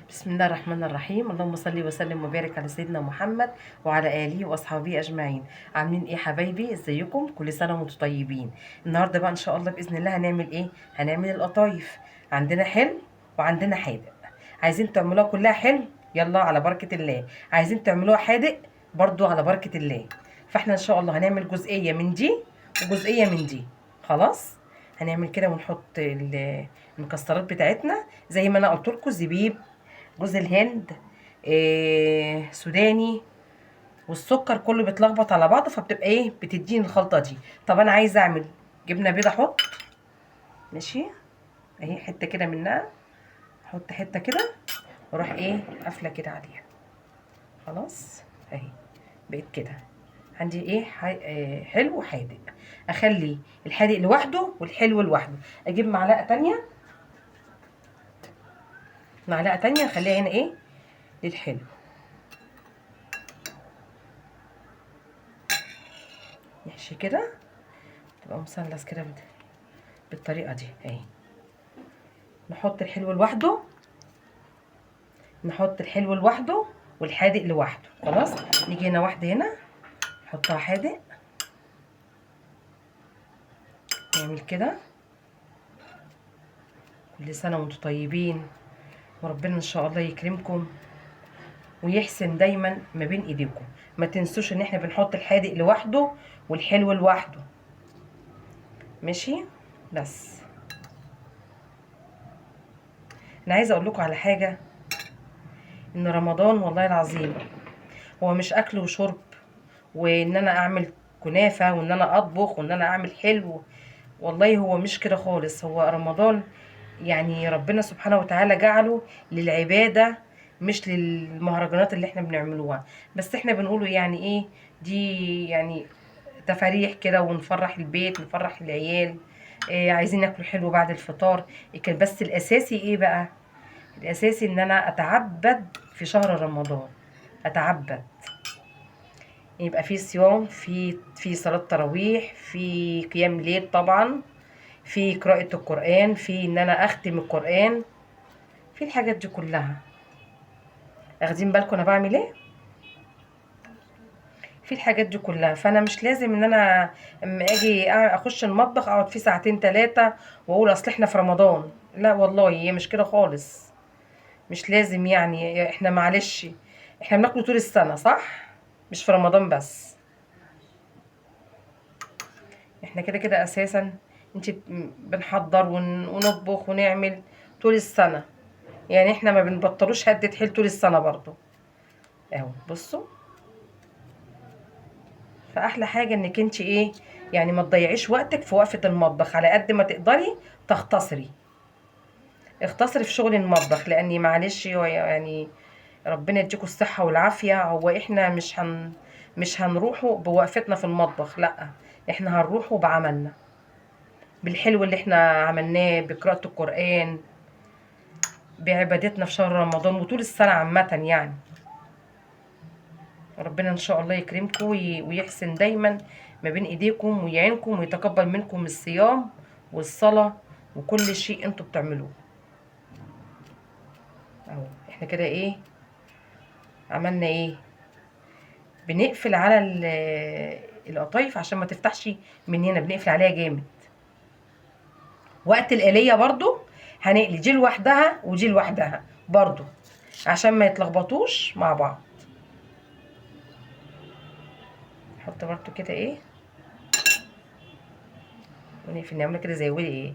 بسم الله الرحمن الرحيم. اللهم صل وسلم وبارك على سيدنا محمد وعلى اله واصحابه اجمعين. عاملين ايه حبايبي؟ ازيكم؟ كل سنة وانتم طيبين. النهارده بقى ان شاء الله باذن الله هنعمل ايه؟ هنعمل القطايف. عندنا حلو وعندنا حادق. عايزين تعملوها كلها حلو؟ يلا على بركة الله. عايزين تعملوها حادق؟ برضو على بركة الله. فاحنا ان شاء الله هنعمل جزئية من دي وجزئيه من دي. خلاص هنعمل كده ونحط المكسرات بتاعتنا زي ما انا قلت لكم، زبيب، جوز الهند، سوداني، والسكر كله بيتلخبط على بعضه، فبتبقى ايه، بتديني الخلطة دي. طب انا عايزه اعمل جبنه بيضة، احط ماشي اهي حتة كده منها، احط حتة كده واروح ايه قافله كده عليها. خلاص اهي بقت كده عندي ايه، حلو وحادق. اخلي الحادق لوحده والحلو لوحده. اجيب معلقه تانية، معلقه تانية اخليها هنا ايه للحلو. نحشي كده تبقى مثلث كده بالطريقة دي اهي. نحط الحلو لوحده، نحط الحلو لوحده والحادق لوحده. خلاص نيجي هنا واحدة هنا نحطها حادق، نعمل كده. كل سنة وانتم طيبين، وربنا ان شاء الله يكرمكم ويحسن دايما ما بين ايديكم. ما تنسوش ان احنا بنحط الحادق لوحده والحلو لوحده، ماشي؟ بس انا عايزه اقول لكم على حاجة، ان رمضان والله العظيم هو مش اكل وشرب، وان انا اعمل كنافه وان انا اطبخ وان انا اعمل حلو، والله هو مش كده خالص. هو رمضان يعني ربنا سبحانه وتعالى جعله للعبادة، مش للمهرجانات اللي احنا بنعملوها. بس احنا بنقوله يعني ايه دي، يعني تفاريح كده، ونفرح البيت، نفرح العيال، إيه عايزين ناكلوا حلو بعد الفطار. كان بس الاساسي ايه بقى؟ الاساسي ان انا اتعبد في شهر رمضان، اتعبد، يبقى في صيام، في صلاة تراويح، في قيام ليل طبعا، في قراءة القرآن، في ان انا اختم القرآن، في الحاجات دي كلها. اخدين بالكم انا بعمل ايه في الحاجات دي كلها؟ فانا مش لازم ان انا اما اجي اخش المطبخ اقعد فيه ساعتين 3 واقول اصل احنا في رمضان. لا والله هي مش كده خالص، مش لازم. يعني احنا معلش احنا بناكل طول السنة، صح؟ مش في رمضان بس. احنا كده كده اساسا انت بنحضر ونطبخ ونعمل طول السنة، يعني احنا ما بنبطلوش هدة حيل طول السنة برضو اهو. بصوا، فاحلى حاجة انك انت ايه، يعني ما تضيعيش وقتك في وقفة المطبخ، على قد ما تقدري تختصري، اختصري في شغل المطبخ، لاني معلش هو يعني ربنا يديكوا الصحة والعافية. هو احنا مش هنروحوا بوقفتنا في المطبخ، لا احنا هنروحوا بعملنا، بالحلو اللي احنا عملناه، بقراءة القرآن، بعبادتنا في شهر رمضان وطول السنة عامة. يعني ربنا ان شاء الله يكرمكم ويحسن دايما ما بين ايديكم ويعينكم، ويتقبل منكم الصيام والصلاة وكل شيء انتوا بتعملوه. اهو احنا كده ايه عملنا؟ ايه، بنقفل على القطايف عشان ما تفتحش مننا، بنقفل عليها جامد. وقت القلية برضو هنقلي دي لوحدها ودي لوحدها برضو عشان ما يتلخبطوش مع بعض. نحط برضو كده ايه ونقفل، نعمل كده زي ولي ايه.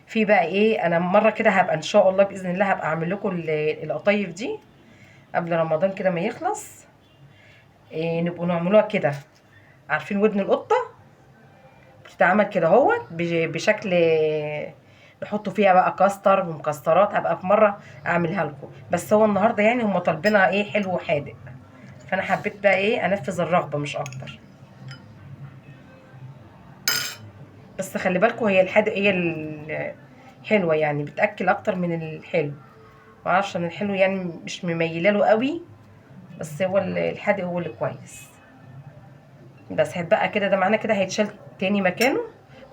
في بقى ايه، انا مرة كده هبقى ان شاء الله باذن الله هبقى اعمل لكم القطايف دي قبل رمضان كده ما يخلص، إيه نبقوا نعملوها كده. عارفين ودن القطة بتتعمل كده اهوت بشكل نحطوا فيها بقى كاستر ومكسرات، هبقى في مرة اعملها لكم. بس هو النهارده يعني هم طالبينها ايه، حلو وحادق، فانا حبيت بقى ايه انفذ الرغبة مش اكتر. بس خلي بالكم هي الحادق هي الحلوة، يعني بتاكل اكتر من الحلو. معرفش ان الحلو يعني مش مميله له قوي، بس هو الحادق هو اللي كويس. بس هيتبقى كده، ده معناه كده هيتشال تاني مكانه.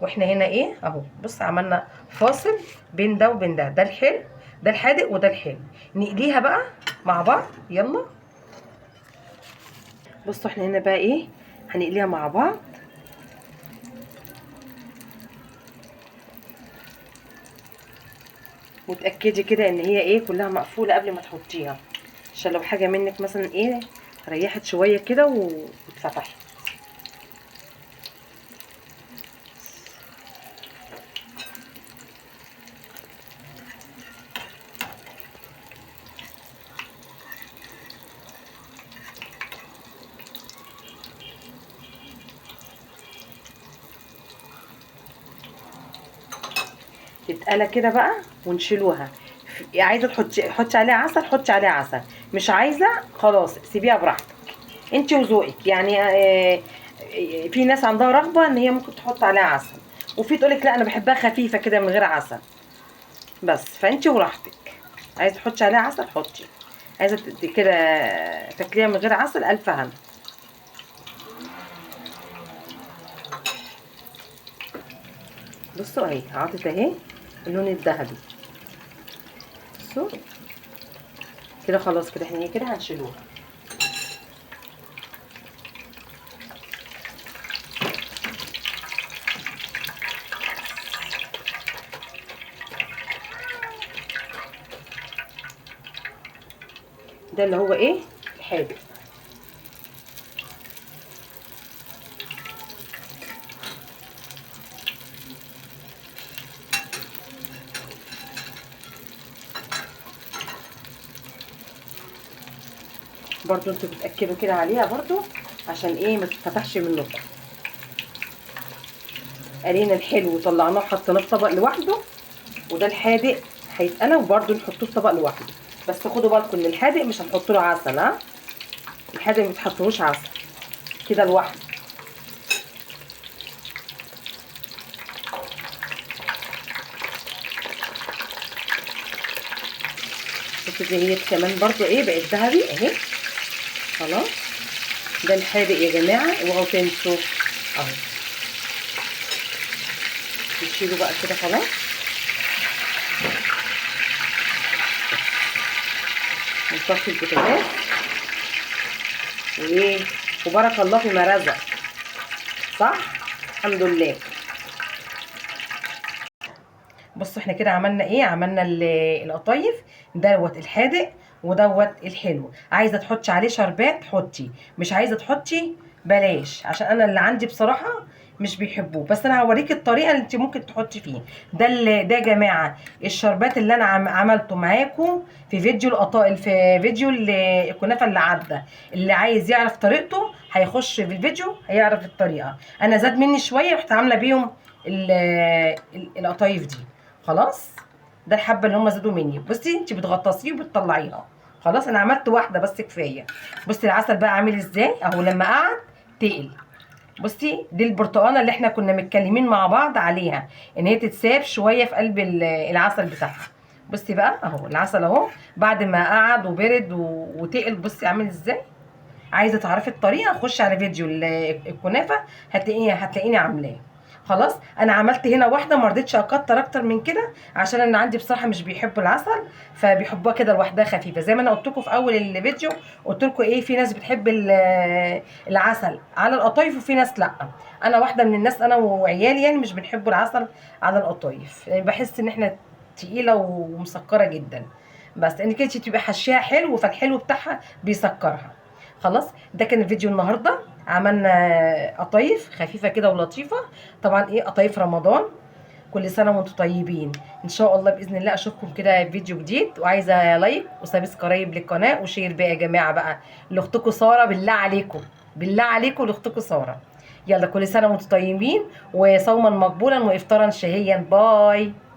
واحنا هنا ايه اهو، بص عملنا فاصل بين ده وبين ده، ده الحلو ده الحادق وده الحلو. نقليها بقى مع بعض. يلا بصوا احنا هنا بقى ايه، هنقليها مع بعض. وتأكدي كده ان هي ايه كلها مقفولة قبل ما تحطيها، عشان لو حاجة منك مثلا ايه ريحت شوية كده واتفتحت. تتقلى كده بقى ونشيلوها. عايزه تحطي عليها عسل حطي عليها عسل، مش عايزه خلاص سيبيها براحتك انت وذوقك يعني. في ناس عندها رغبة ان هي ممكن تحط عليها عسل، وفي تقولك لا انا بحبها خفيفة كده من غير عسل بس، فانت وراحتك. عايزه تحطي عليها عسل حطي، عايزه كده تاكليها من غير عسل الف هنا. بصوا اهي عطت اهي اللون الذهبي. بصوا كده خلاص كده احنا كده هنشيلوها. ده اللي هو ايه الحادق. برضو انتوا بتأكدوا كده عليها برضو عشان ايه ما تتفتحش منكم. قالينا الحلو وطلعناه حطيناه في طبق لوحده، وده الحادق هيتقلى وبرضو نحطوه في طبق لوحده. بس خدوا بالكم ان الحادق مش هنحط له عسل، ها الحادق ما بتحطوش عسل كده لوحده. بصوا دي هي كمان برضو ايه بقت ذهبي اهي خلاص. ده الحادق يا جماعة اوعوا تنسوا اهو. نشيله بقى كده خلاص. نطفي البوتاجاز وايه، وبارك الله فيما رزق، صح؟ الحمد لله. بصوا احنا كده عملنا ايه، عملنا القطايف دوت الحادق ودوت الحلو. عايزه تحطي عليه شربات حطي، مش عايزه تحطي بلاش، عشان انا اللي عندي بصراحة مش بيحبوه، بس انا هوريك الطريقة اللي انت ممكن تحطي فيه. ده ده يا جماعة الشربات اللي انا عملته معاكم في فيديو القطايف، في فيديو الكنافه اللي عدى. اللي عايز يعرف طريقته هيخش في الفيديو هيعرف الطريقة. انا زاد مني شوية رحت عامله بيهم القطايف دي خلاص. ده الحبة اللي هم زادوا مني. بصي انت بتغطسيه وبتطلعيها خلاص. انا عملت واحدة بس كفاية. بصي العسل بقى عامل ازاي اهو، لما قعد تقل. بصي دي البرتقانه اللي احنا كنا متكلمين مع بعض عليها ان هي تتساب شوية في قلب العسل بتاعها. بصي بقى اهو العسل اهو بعد ما قعد وبرد وتقل. بصي عامل ازاي. عايزه تعرفي الطريقة خش على فيديو الكنافه هتلاقيني عاملاه خلاص. انا عملت هنا واحدة ما رضيتش اكتر اكتر من كده عشان انا عندي بصراحة مش بيحبوا العسل، فبيحبوها كده لوحدها خفيفة. زي ما انا قلت لكم في اول الفيديو، قلت لكم ايه، في ناس بتحب العسل على القطايف وفي ناس لا. انا واحدة من الناس، انا وعيالي يعني مش بنحبوا العسل على القطايف، يعني بحس ان احنا تقيلة ومسكره جدا، بس ان كده تبقى حشيها حلو فالحلو بتاعها بيسكرها خلاص. ده كان الفيديو النهارده، عملنا قطايف خفيفة كده ولطيفة، طبعا ايه قطايف رمضان. كل سنة وانتم طيبين ان شاء الله. باذن الله اشوفكم كده في فيديو جديد، وعايزه like و subscribe للقناة و share بقى يا جماعة بقى لاختكم ساره، بالله عليكم بالله عليكم لاختكم ساره. يلا كل سنة وانتم طيبين، وصوما مقبولا وافطارا شهيا. bye.